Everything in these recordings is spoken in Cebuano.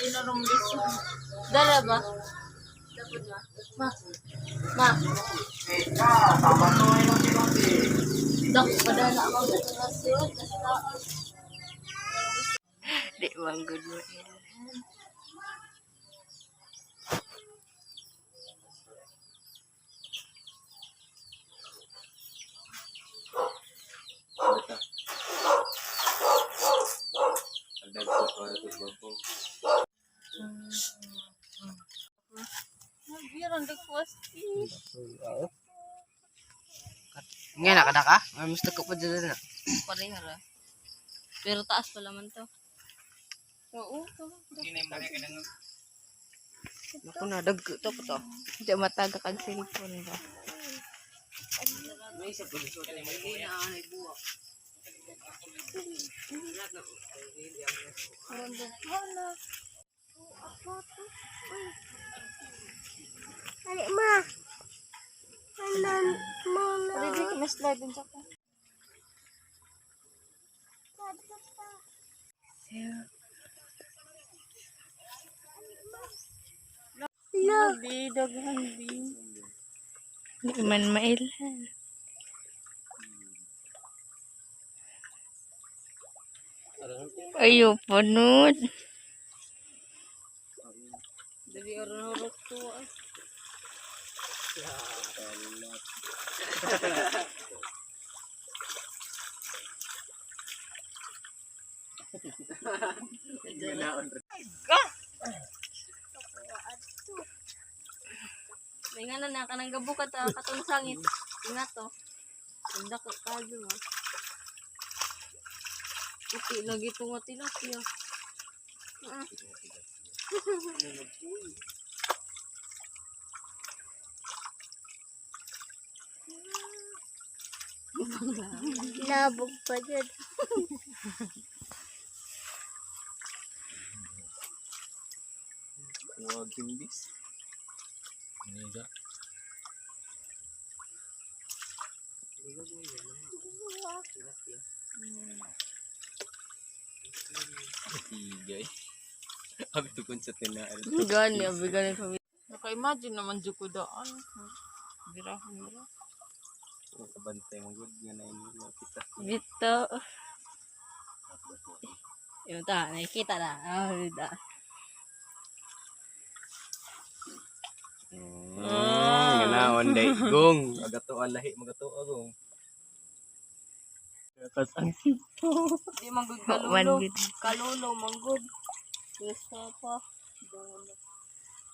Ay, narumbis. Dala ba? Dapat ba? Ma. Ma. Dak, padala ako sa kasyon. Di man good mo ilhan. Biran, dagwas. Nga na kada ka? May musta ko pa dyan na. Parehara. Pero taas pala man to. Oo, to. Naku na, dag to pa to. Di mataga kag cellphone ba. May isa pa dito. Hindi na anay buwak. Ali ma. Anan mo na. Pwede ka na slide din sa ko. Lo. Di daghan di. Di man mailhan. Ayo panod. Dali aron hurot to. Ah. May nga na na kanang gabo ka ta katong sangit. Ingat to. Ang dako kayo mo. Puti lagi to nga tilapia. Ah. Labog pa jud. Huwag kimbis. Niga. Tigay. Abi tukon sa tinaan. Gani, abi gani kami. Naka-imagine naman jud ko daan. Birahon mo. Kabantay mo good nga na inyo kita. Bito. Yung ta, nakikita na. Ah, bita. Nga na day gong. Agato lahi magato gong. Kas ang sipo. Di man gud Man kalulo. gud. Kalulo man gud. Yes pa. Dungon na.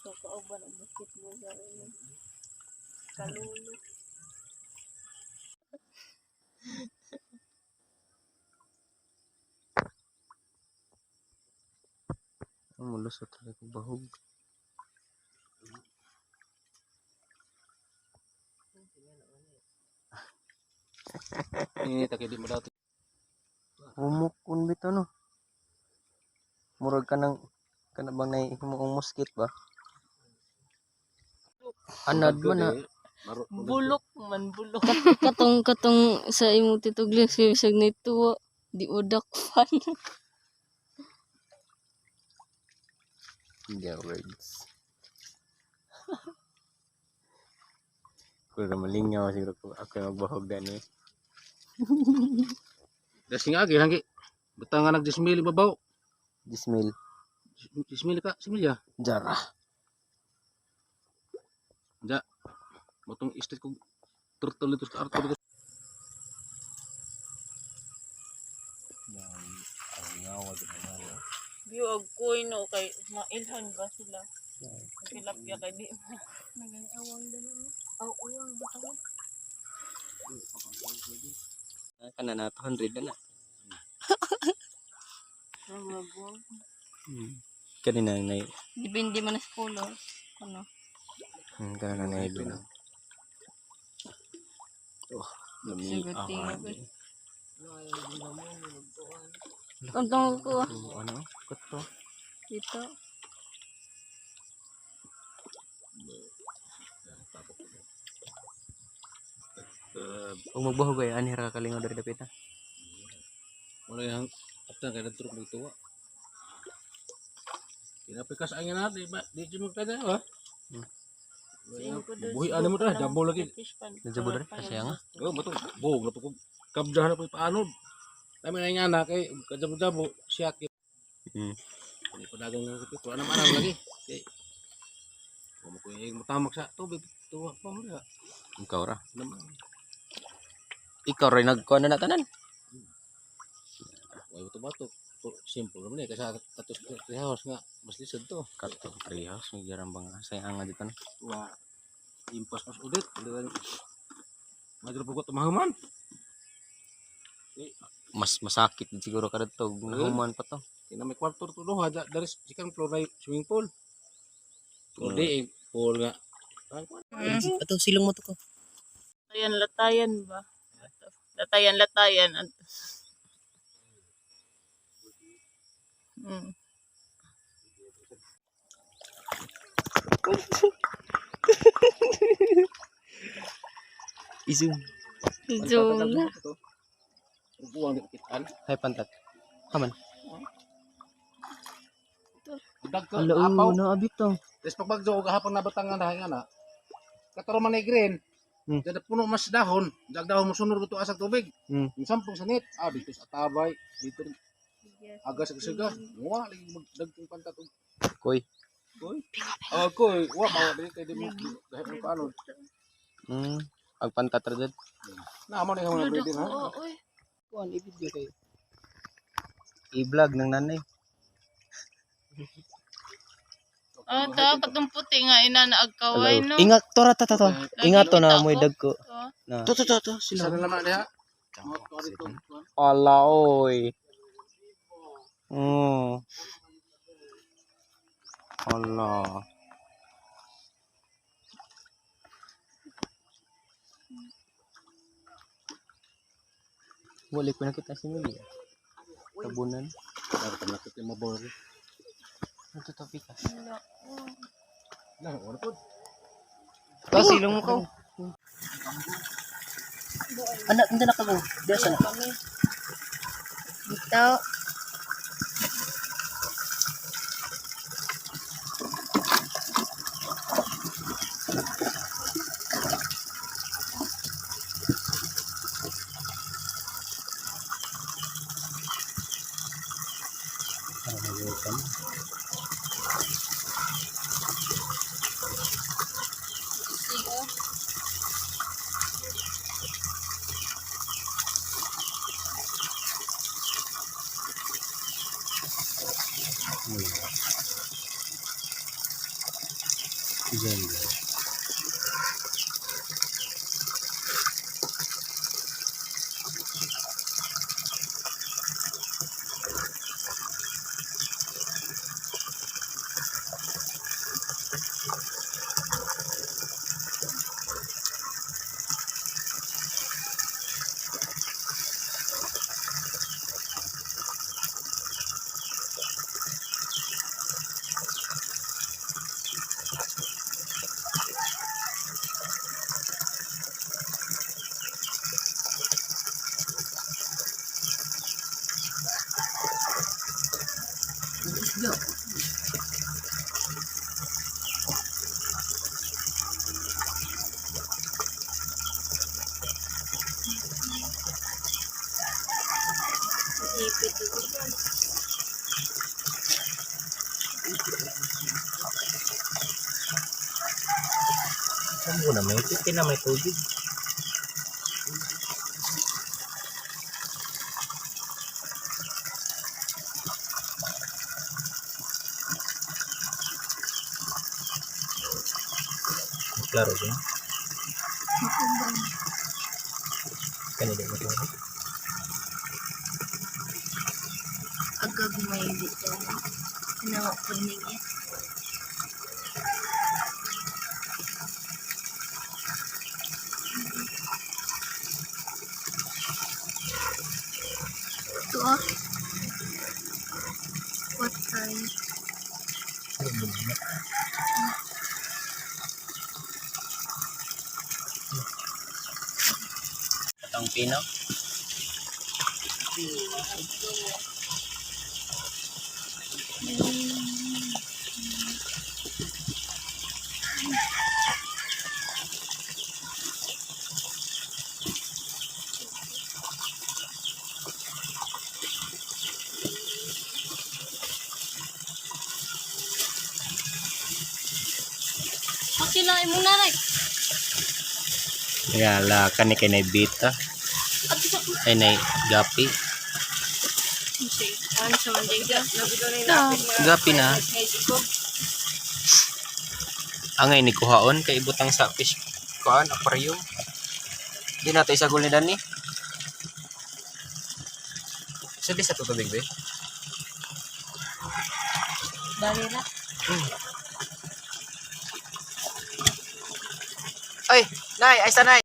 So kauban ang basketball sa inyo. Kalulo. Ang mulusot ra ko bahog. Ini tak di mo dati. Humukon bitaw no. Murag ka ng kana bang naihimo ang muskit ba? Anad man na. Maro. Bulok man, bulok. Katong katong sa imong titugli sa bisag nituwa di udakpan. Yeah, words. Kung malingaw siguro ko ako yung magbahog dani. Dasing agi hangi. Butang nga nag 10,000 babaw. Dismil. 10,000 ka, similya. Jara. Ja. Motong street ko turtle dito sa Arthur dito. Biyo og koy no kay mailhan ba sila? Tilapia kay di. Nagang awang dala mo. Aw uwang ba ka? Kana na 200 na na. Kanina nay. Depende man sa color. Ano? Kana na nay. Oh, lami. Siguro Ah, tingog. Tungtong ko ah. Ano? Kuto. Dito. Ug magbahog ay anhi ra kalingaw diri dapita. Wala yang after kay nagturok magtuwa. Kinapikas ang ina di ba di mo kada ha. Buhi ano mo ta, jabo lagi. Jabo diri kasi nga. Oh, bato bo na ko kabjahan na po paanod. Kami na nga na kay kajabo-jabo siya kay. Kani padagang nga kay tuwa na man lagi. Kay Kung ko yung matamak sa tubig, tuwa pa mo diha. Ikaw ra. Naman. Ikaw ra nagkuan na tanan. Way bato bato. Simple naman eh kasi atos treehouse nga mas lisod to. Kato treehouse may garambang say anga dito na. Wa impas mas udit. Madro po ko tumahuman. Mas masakit siguro ka dito human pa to. Kina may kwarto to duha dari second floor na swimming pool. O di eh, pool nga. Ato silong mo to ko. Latayan, latayan ba? Latayan, latayan. Isum. Zoom na. Buwang di kitaan. Hay pantat. Haman. Dag ko apaw. na abit to. Des pagbagyo og hapon na batangan na nga na. Kataro man ay green. Dada puno mas dahon, dag dahon mo sunod to asag tubig. Yung sampung sanit, ah dito sa tabay, dito rin. Aga sa kasiga, wa lagi magdagkong pantat og Koy. koy. Ah koy, wa ma dili kay di mo dahil mo paano. Agpantat ra dyan. Na mo ni mo breeding ha. Oo, oy. Kuan i-video kay. I-vlog ng nanay. Oh, ta katong puti nga ina na agkaway no. Ingat to ra ta ta to. Ingat to na Lagi mo'y kita dagko. ko. Na. To to to to Isa silong. na naman diha. Mo to dito. Ala oy. Oh. Ala. Wala ko nakita si Mili. Tabunan. Dapat nakita mo bor. Ano to pikas? Na, wala po. To silong mo ko. Anak, hindi na ka mo. Diya sa na. Dito. Diyan. Ipit ito. Saan mo na may titi na may tubig. Klaro din. Kanila mo klaro. Agag may dito. Ginawa po niya. Ito ah. What time? Patang pino. Pakilain mo na rin. Yala kani kay nay bita. Ay nay gapi. Ano sa mandiga? Gapi na. Angay ni kuhaon kay ibutang sa fish kuan aquarium. Di nato isagol ni Danny. So di sa tubig be. Dali na. Ay, nay, ay sa nay.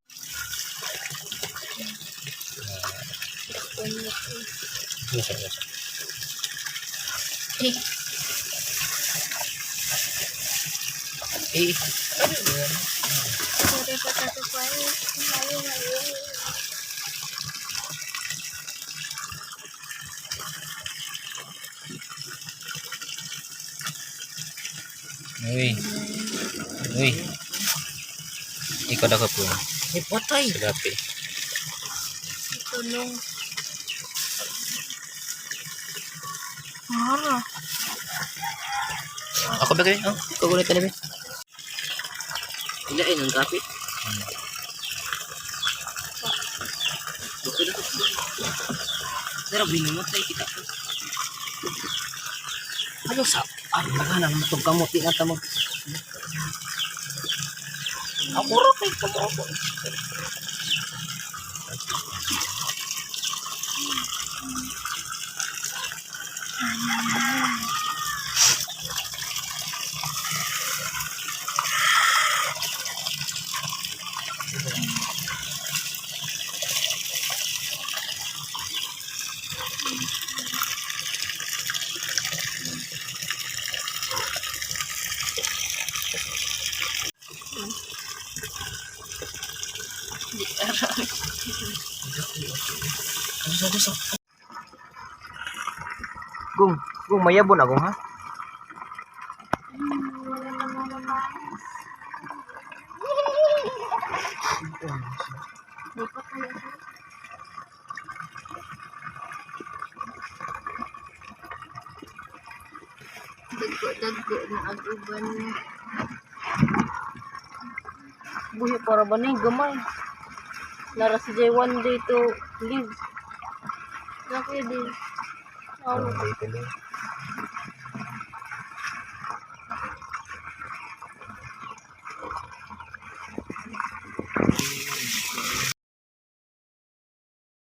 Nasa nasa. Eh. Eh, Sorry pa tato pa. Mali mali. uy. Uy. Ikaw na ka po. Ay, patay. Sa gapi. Tulong. Mara. Ako ba kayo? Oh, ikaw ulit na ba? Ilain ang kape. Pero binumatay kita. Ano sa? Ano na na matong kamot di na ta mag. Ako ra kay kamo ako. Gung, gung mayabon ako ha. Dagko-dagko na ang uban niya. Buhi para ba ni gamay. Nara si Jay one day to live. Laki din. Ano?